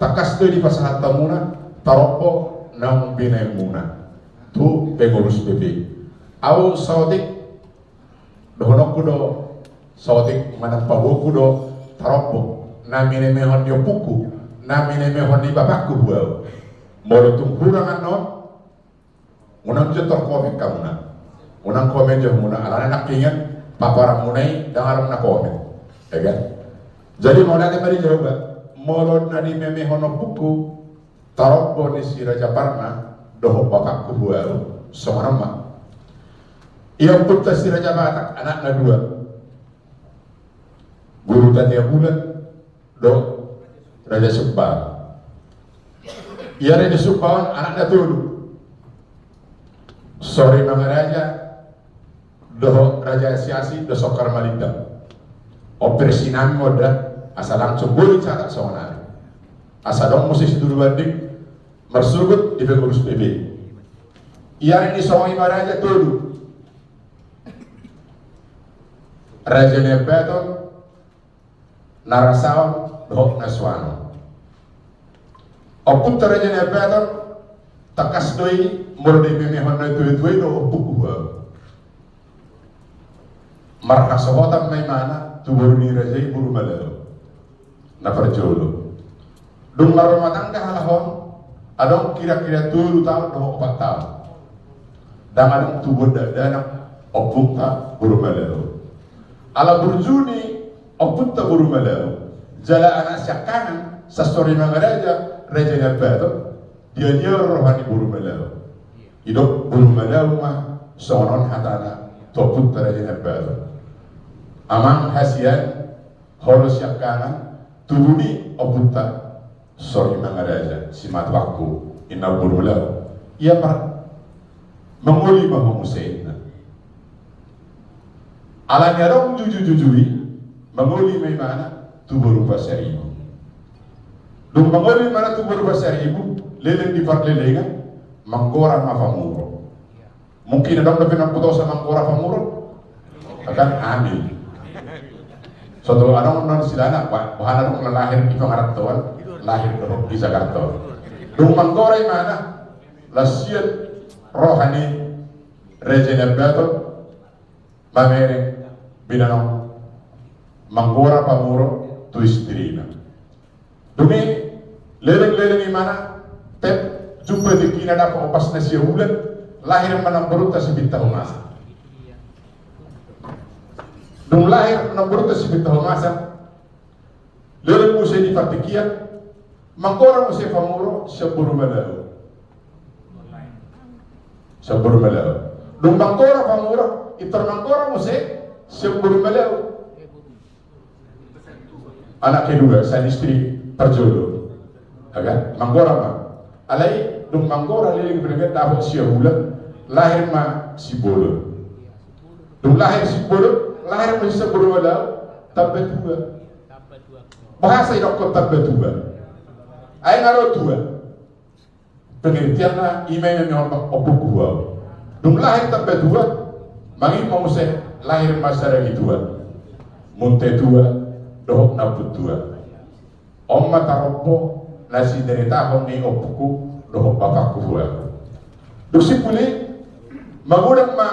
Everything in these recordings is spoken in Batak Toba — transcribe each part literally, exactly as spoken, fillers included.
Tangkas do i dipasahat hamuna tarombo naung binaenmuna tu pengurus P P. Ahu saotik dohononku do, saotik manang paboaonku do tarombo na minemehon ni ompungku, na minemehon ni bapakku tu ahu. Molo tung hurang annon, unang jo tarkomen hamuna. Unang komen jo hamuna, alana nangkiningan paparanmuna i ndang adong na komen. Ya kan? Jadi mauliate ma di Jahowa, molo na dinemehon ompungku tarombo ni si Raja Parna dohot bapakku tu ahu, songon on ma. Ia ompunta si Raja Batak anakna dua, Guru Tatea Bulan dohot Raja Sumbaon. Ia Raja Sumbaon anakna tolu, Sori Mangaraja dohot Raja Asiasi dohot Sokkar Malindang. On versinami ma on da, asa langsung boi catat songon ari. Asa adong muse situtu banding marsugut di pengurus P P. Ia ari ni songon i ma raja tolu, Raja Niambaton, Narasaon dohot Nasuanon. Ompunta Raja Niambaton, tangkas do i molo dinemehon na tuatua i do ompungku tu ahu. Marhasohotan ma imana tu boru ni raja i, boru Malao. Na parjolo. Dung marrumah tangga halak on, adong kira-kira tolu taon dohot opat taon. Ndang adong tubuan dakdanak ompunta boru Malao. Ala burju ni ompunta boru Malao jala anak siangkangan, Sasori Mangaraja, Raja Niambaton, diadiahon roha ni boru Malao. Didok boru Malao ma songon on hatana tu ompunta Raja Niambaton: Amang hasian, ho do siangkangan, tubu ni ompunta Sori Mangaraja, simatuangku, inna boru Malao. Ia mar-, mangoli ma ho muse, inna. Alani adong juju-juju i, mangoli ma imana tu boru Pasaribu. Dung mangoli imana tu boru Pasaribu, leleng di parlelengan, manggora ma pamuro. Mungkin adong dope na huboto asa manggora pamuro? Kan amin. Soto adong non silana, ba-, bahen adong na lahir di pangarantoan, lahir dohot di Jakarta. Dung manggora imana, las sian roha ni Raja Niambaton mamereng binanong manggora pamuro tu istrina. Dung i leleng-leleng imana, tep jumpa tingkina, dapot ombas na sia bulan, lahir ma namborunta si Pinta Homasa. Dung lahir namborunta si Pinta Homasa, leleng muse di partingkian, manggora muse pamuro sian boru Malao. Sian boru Malao. Dung manggora pamuro, pintor manggora muse sian boru Malao. Anak kedua, sian istri parjolo. Aga, manggora ma. Alai, dung manggora leleng, leleng dapot sia bulan, lahir ma si Bolon. Dung lahir si Bolon, lahir ma sian boru Malao, Tambatua. Boasa didokhon Tambatua? Ai nga ro tua. Pengertianna, ima, ima, ima, ompungku tu ahu. Dung lahir Tambatua, mangihut ma muse lahir ma Saragitua, Muntetua dohot Nampuntua. On ma tarombo na siniritahon ni ompungku dohot bapakku tu ahu. Dung simpul i, magodang ma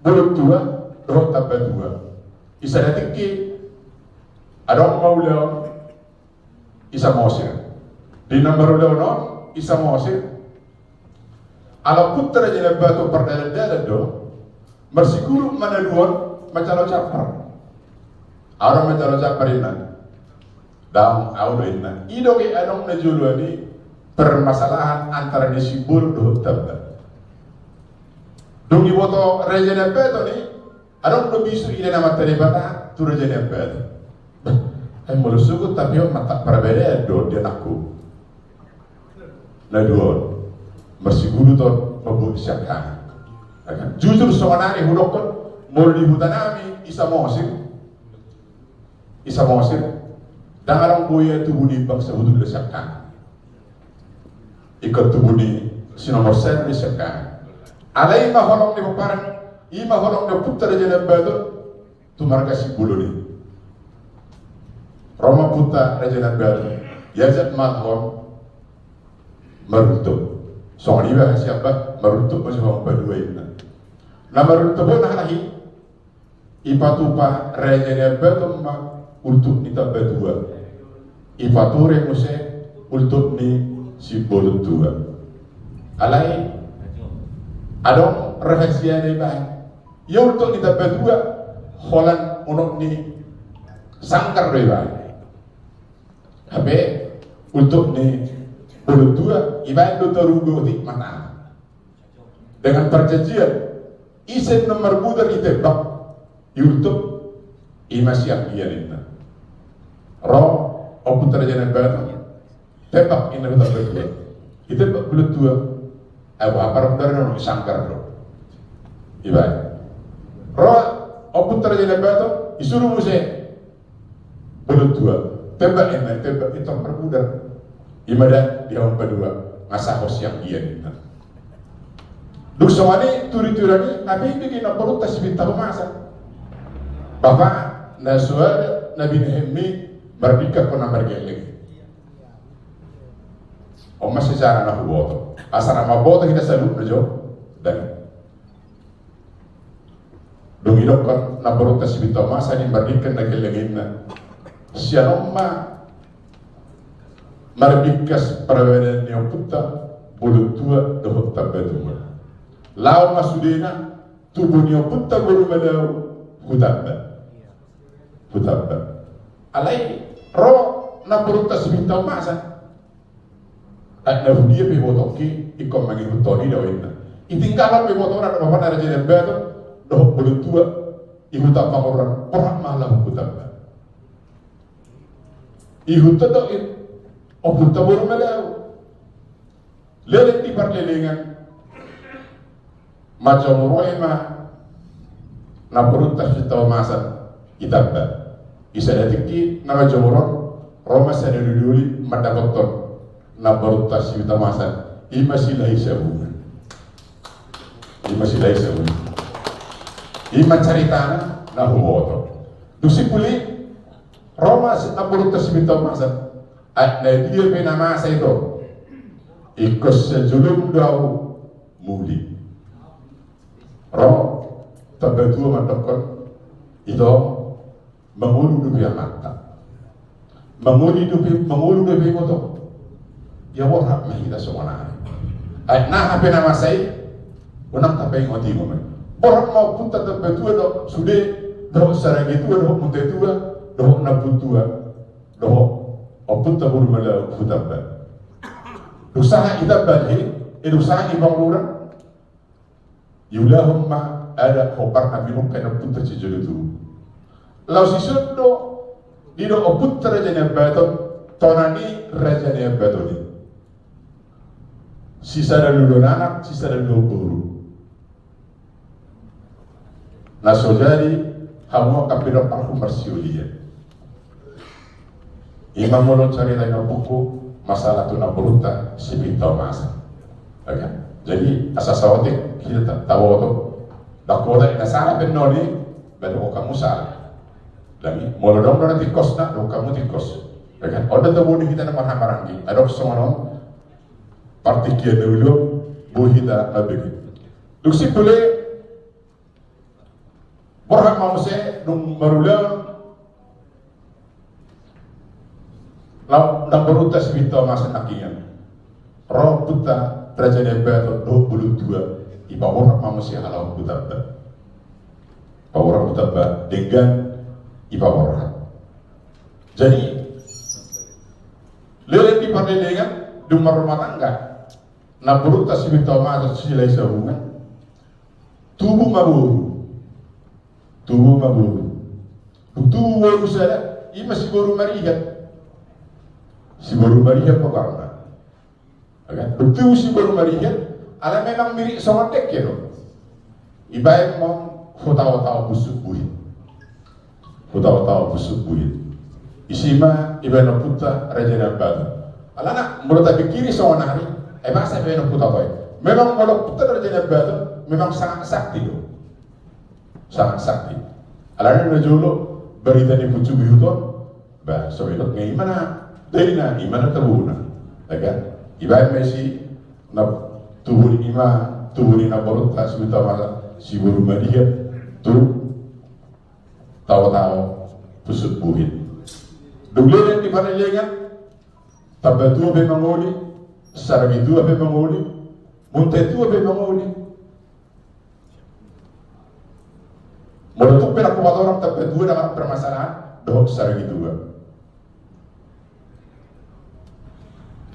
Bolon Tua dohot Tambatua. Di sada tingki adong ma ulaon i Samosir. Di na marulaon on i Samosir, ala ompunta Raja Niambaton pardalan-dalan do, marsiguru ma na dua on manjalo jambar. Aha do manjalo jambar, inna? Daong, ahu do, inna. I do gabe adong na joloan i permasalahan antara ni si Bolon dohot Tamba. Dung diboto Raja Niambaton i, adong do bisuk i na mata Debata tu Raja Niambaton. Bah, ai molo sogot, tapi on mata parbadaan do di anakku. Na dua on marsiguru tu on mambuat siangkangan. Ya kan? Jujur songon ari hudokhon, molo di huta nami i Samosir, i Samosir, ndang adong boi tubu ni imbang sabutulna siangkangan. Ingkon tubu ni si nomor sada do siangkangan. Alai i ma holong ni pomparan, i ma holong ni ompunta Raja Niambaton tu marga Simbolon i. Ro ma ompunta Raja Niambaton, Diajak ma hon maruntuk. Songon i ma hasian bah, maruntuk ma si Hamengpadua inna. Na maruntuk on aha na i? Ipatupa Raja Nai Ambaton ma untuk ni Tambatua. Ipature muse untuk ni Simbolon Tua. Alai adong rahasia na ibaen. Ia untuk ni Tambatua holan unok ni sanggar do ibaen. Hape untuk ni Bolon Tua ibaen do taruga otik matana. Dengan perjanjian, ise na marmudar itembak, iuntuk, i ma sianggian inna. Ro ompunta Raja Nai Ambaton, tembak inna huta Tambatua. Itembak Bolon Tua. Ai boha parmudar na i, sanggar do. Ibaen. Ro ompunta Raja Nai Ambaton, isuru muse Bolon Tua. Tembak inna, tembak itong marmudar. I ma da di Hamengpadua, nga saho sianggian inna. Dung songon i turituri i, na pe i didok namborunta Sipinta Homasan. Bapa, na so ada na binahenmi mardingkan hona margelleng. On ma sejarah na huboto. Asa ra mamboto hita saluhutna jo. Dan dung idokkon namborunta Sipinta Homasan i mardingkan na gelleng inna, sian on ma marbingkas parbadaan ni ompunta Bolon Tua dohot Tambatua. Laho ma sudena tubu ni ompunta boru Malau Hutamba. Hutamba. Alai ro namborunta Sipinta Homasan. Ai na hudia pe ibotongki, ingkon mangihut hon i do inna. Itinggalhon pe ibotona dohot bapana Raja Nai Ambaton dohot Bolon Tua i huta Pangururan, borhat ma laho Hutamba. Ihut do i ompunta boru Malau. Leleng di parlelengan. Manjomur roha ma namborunta Sipinta Homasan i Tamba. Di sada tingki na manjomur on, ro ma sada doli-doli mandapothon namborunta Sipinta Homasan, i ma Silahisabungan. I ma Silahisabungan. I ma caritana na huboto. Dung simpul i, ro ma si namborunta Sipinta Homasan. Ai na dia pe na masa ito, ingkon sian jolom do ahu muli. Ro Tambatua mandokkon, ito, mangolu dope amanta. Mangolu dope, mangolu dope ibotongku. Ia borhat ma hita songon i. Ai na hape na masa i, unang tapaingot-ingot ma i. Borhat ma ompunta Tambatua dohot sude, dohot Sariagetua, dohot Muntetua, dohot Namputua, dohot ompunta boru Malau Hutamba. Dung sahat i Tamba i, eh, dung sahat i Pangururan, diulahon ma adat hombar na pinungka ni ompunta sijolo tubu. Laos dison do didok ompunta Raja Nai Ambaton, tona ni Raja Nai Ambaton i. Sisada luluan anak, sisada luluan boru. Na so jadi hamu angka pinomparhu marsiulian. I ma molo carita ni ompuku masalah tu namborunta Sipinta Homasan. Oke? Jadi asa saotik hita ta-, taboto. Dang hona na sala pe noni, baen do hamu sala. Dang i, molo dong do na tingkosna, dong hamu tingkos. Oke? On do tabo ni hita na marhahamaranggi. Adong songon on, partingkian na uli on, boi hita mambege. Dung simpul i, borhat ma muse dung marulaon, na-, namborunta Sipinta Homasan nangkiningan. Ro ompunta Raja Nai Ambaton dohot Bolon Tua, ipaborhat ma muse halak Hutamba. Paborhat Hutamba, denggan ipaborhat. Jadi, leleng di parlelengan, dung marrumah tangga namborunta Sipinta Homasan Silahisabungan, tubu ma boru. Tubu ma boru. Dung tubu boru sada, i ma si boru Marihat. Si boru Marihat ma goarna. Oke? Dung tubu si boru Marihat, ala memang mirip songon dengke do. Ibaen ma on Hutaotao Pusuk Buhit. Hutaotao Pusuk Buhit. Disi ma ibaen ompunta Raja Nai Ambaton. Alana molo tapingkiri songon ari, ai boasa ibaen Hutaotao i? Memang molo ompunta Raja Nai Ambaton memang sangat sakti do. Sangat sakti. Alana na jolo barita ni Pusuk Buhit on, bah, so idok nga i ma na Jadi na ima na tubuhna, ya kan? Ibaen ma isi na tubu ni ima, tubu ni na boru ta si uta mala si boru madia tu tao-tao pusuk buhit. Dung leleng di parlelengna, tamba tua pe mangoli, saragi tua pe mangoli, munte tua pe mangoli. Molo tung pe na kuat orang tamba tua dengan permasalahan dohot saragi tua.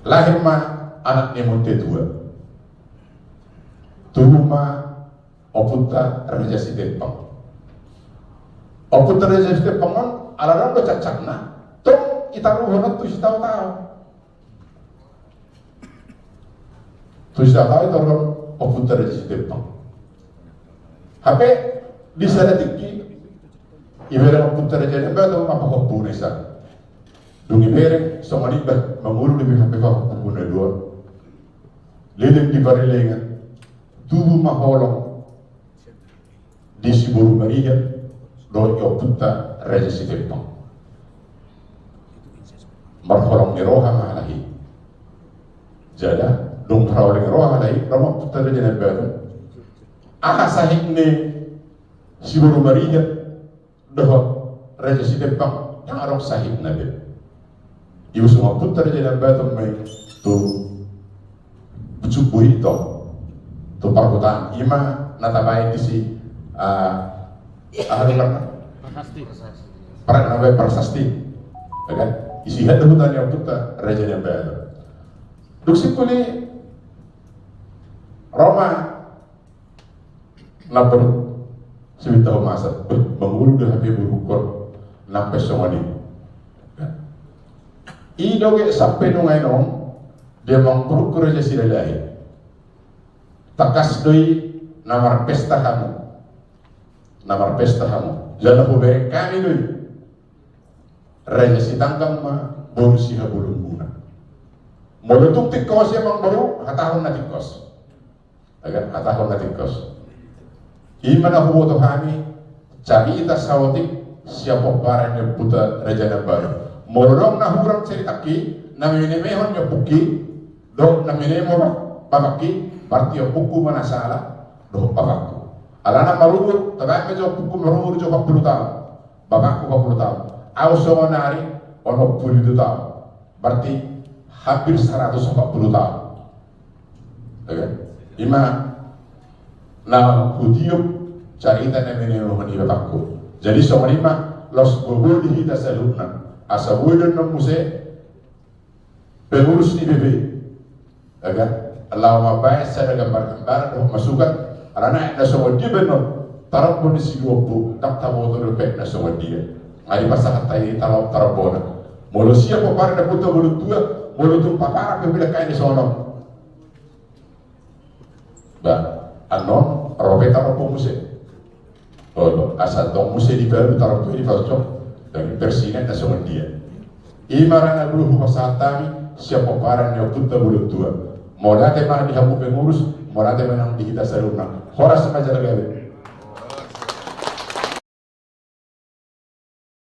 Lahir ma anak ni munte tua. Tubu ma ompunta Raja Sitempang. Ompunta Raja Sitempang on ala dang do cakcakna, tong itaruhon tu sitao-tao. Tu sitao-tao itaruhon ompunta Raja Sitempang. Hape di sada tingki ibereng ompunta Raja Nambata ma pahompuna i sa. Dung ibereng songon i bah mangolu dope hape pahompuna dua. Leleng di parlelengna, tubu ma holong di si boru madia dohot ompunta Raja Sitempang. Marholong ni roha ma halak i. Jala dung marholong ni roha halak i, ro ma ompunta Raja Nambata. Aha sahit ni si boru madia dohot Raja Sitempang? Ndang adong sahitna be. Diusung ompunta Raja Nambata ma i tu pusuk buhit, tu parhutaan, ima na tabaen disi, ah, aha do goarna? Prasasti. Pra-, na tabaen prasasti. Ya kan? Isi hata huta ni ompunta Raja Nambata. Dung simpul i ro ma na boru si Binta Homasa. Beh, mangolu do hape borungkon nang pe songon i. I do ge sampe nunga i nong dia manguruk Raja Silalahi. Tangkas do i na marpesta hamu. Na marpesta hamu. Jala hubereng hami do i. Raja Sitanggang ma boru si habolonmuna. Molo tung tingkos i amang boru, hatahon na tingkos. Agar hatahon na tingkos. Ima na huboto hami carita saotik sian pomparan ni ompunta Raja Nambata. Molo adong na hurang caritangki, na menemehon ni ompungki dohot na menemo bapangki, berarti ompungku ma na sala dohot bapangku. Alana marumur, tabaen ma jo ompungku marumur jo opat pulu taon. Bapakku opat pulu taon. Au songon nari onom pulu pitu taon. Berarti hampir saratus opat pulu taon. Ya kan? Ima na hutiop carita na menemehon ni bapakku. Jadi songon i ma laos gogo di hita saluhutna. Asa boi do annon muse pengurus ni B P I. Ya kan? Laho mambaen sada gambar-gambar dohot masukan, alana na songon dia be annon tarombo ni si dua ompu, ndang taboto dope na songon dia. Nga dipasahat hita i talo tarombona. Molo sian pomparan ni ompunta bolon tua, molo tung pomparan pe hudok hami songon on. Ba, annon ro pe tarombo muse. Olo, asa tong muse dibalu tarombo i dipacocok. Daging persinet na songon dia. Ima ra na bulu hupasahat hami sian pomparan ni ompunta bolon tua. Mauliate ma di hamu pengurus, mauliate ma nang di hita saluhutna. Horas ma jala gabe.